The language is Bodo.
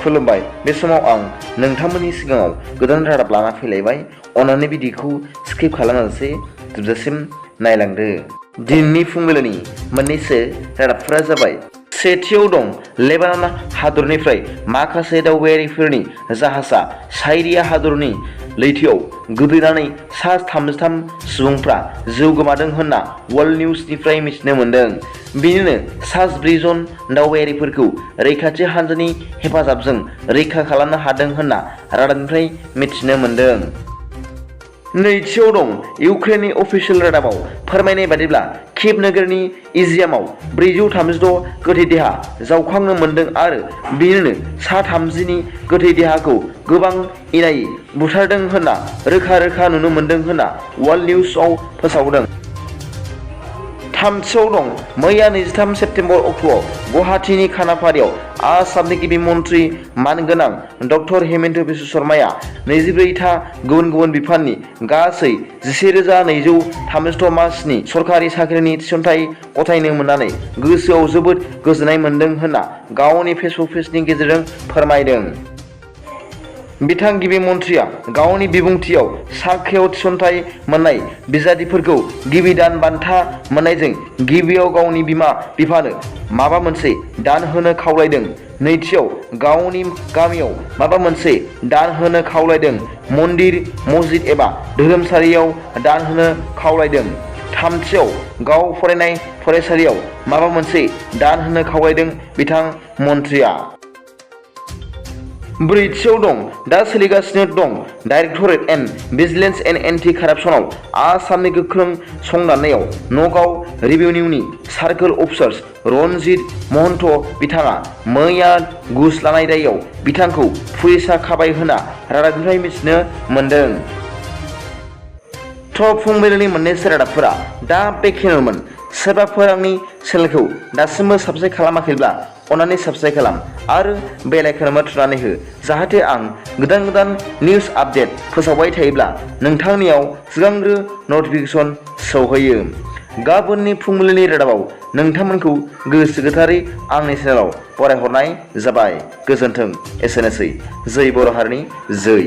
खुलुमबाय। बे समाव आं नोंथांमोननि सिगाङाव गोदान रादाब लाना फैलायबाय। अन्नानै भिडिअखौ स्किप खालामालासे जोबजासिम नायलांदो। दिनैनि फुंबिलिनि मोननैसो रादाबफोरा जाबाय। सेथियाव दं लेबानन हादरनिफ्राय माखासे दावबायारिफोरनि जाहाजा साइरिया हादरनि लैथोआव गोग्लैनानै सा 33 सुबुंफ्रा जिउ गोमादों होनना वर्ल्ड निउजनिफ्राय मिथिनो मोन्दों। बिनिनो सा 4 जन दावबायारिफोरखौ रैखाथि हान्जानि हेफाजाबजों रैखा खालामनो हादों होनना रादाबनिफ्राय मिथिनो मोन्दों। नैथियाव दं इउक्रेननि अफिसियेल रादाबाव फोरमायनाय बादिब्ला कियेभ नोगोरनि इजियामाव 436 गोथै देहा जावखांनो मोन्दों आरो बिनिनो सा 30नि गोथै देहाखौ गोबां इनायै बुथारदों होनना रोखा नुनो मोन्दों होनना वर्ल्ड निउजआव फोसावदों। थामथियाव दं मैया 23 सेप्तेम्बर अक्ट'आव गुवाहाटीनि खानापारायाव आसामनि गिबि मन्त्रि मानगोनां डक्टर हेमन्त बिश्व शर्माया 24 था गुबुन बिफाननि गासै 11,236 सरखारि साख्रिनि थिसनथाइ गथायनो मोननानै गोसोआव जोबोद गोजोननाय मोन्दों होनना गावनि फेसबुक पेजनि गेजेरजों फोरमायदों। बिथां गिबि मन्थ्रिया गावनि बिबुंथियाव साख्रियाव थिसनथाइ मोननाय बिजाथिफोरखौ गिबि दान बान्था मोननायजों गिबियाव गावनि बिमा बिफानो माबा मोनसे दान होनो खावलायदों, नैथियाव गावनि गामियाव माबा मोनसे दान होनो खावलायदों, मन्दिर मस्जिद एबा धोरोमसालियाव दान होनो खावलायदों, थामथियाव गाव फरायनाय फरायसालियाव माबा मोनसे दान होनो खावलायदों बिथां मन्थ्रिया। ब्रैथियाव दं दा सोलिगासिनो दं directorate and vigilance and anti कारापसनआव आसामनि गोख्रों संदाननायाव नगाव रेभिनिउनि सार्कोल अफिसार रनजित महन्त बिथाङा मैया घुस लानाय दायआव बिथांखौ पुलिसआ खाबाय होनना रादाबनिफ्राय मिथिनो मोन्दों। फुंबिलिनि मोननैसो रादाबफोरा दा बेखिनिमोन। सोरबाफोर आंनि चेनेलखौ दासिमबो साबस्क्राइब खालामाखैब्ला अन्नानै साबस्क्राइब खालाम आरो बेल आइकनआव थुनानै हो, जाहाथे आं गोदान निउज आपडेट फोसावबाय थायोब्ला नोंथांनियाव सिगांग्रो नटिफिकेसन सौहैयो। गाबोननि फुंबिलिनि रादाबाव नोंथांमोनखौ गोसो गोथारै आंनि चेनेलाव फरायहरनाय जाबाय। गोजोन्थों। एसेनोसै। जै बर' हारिनि जै।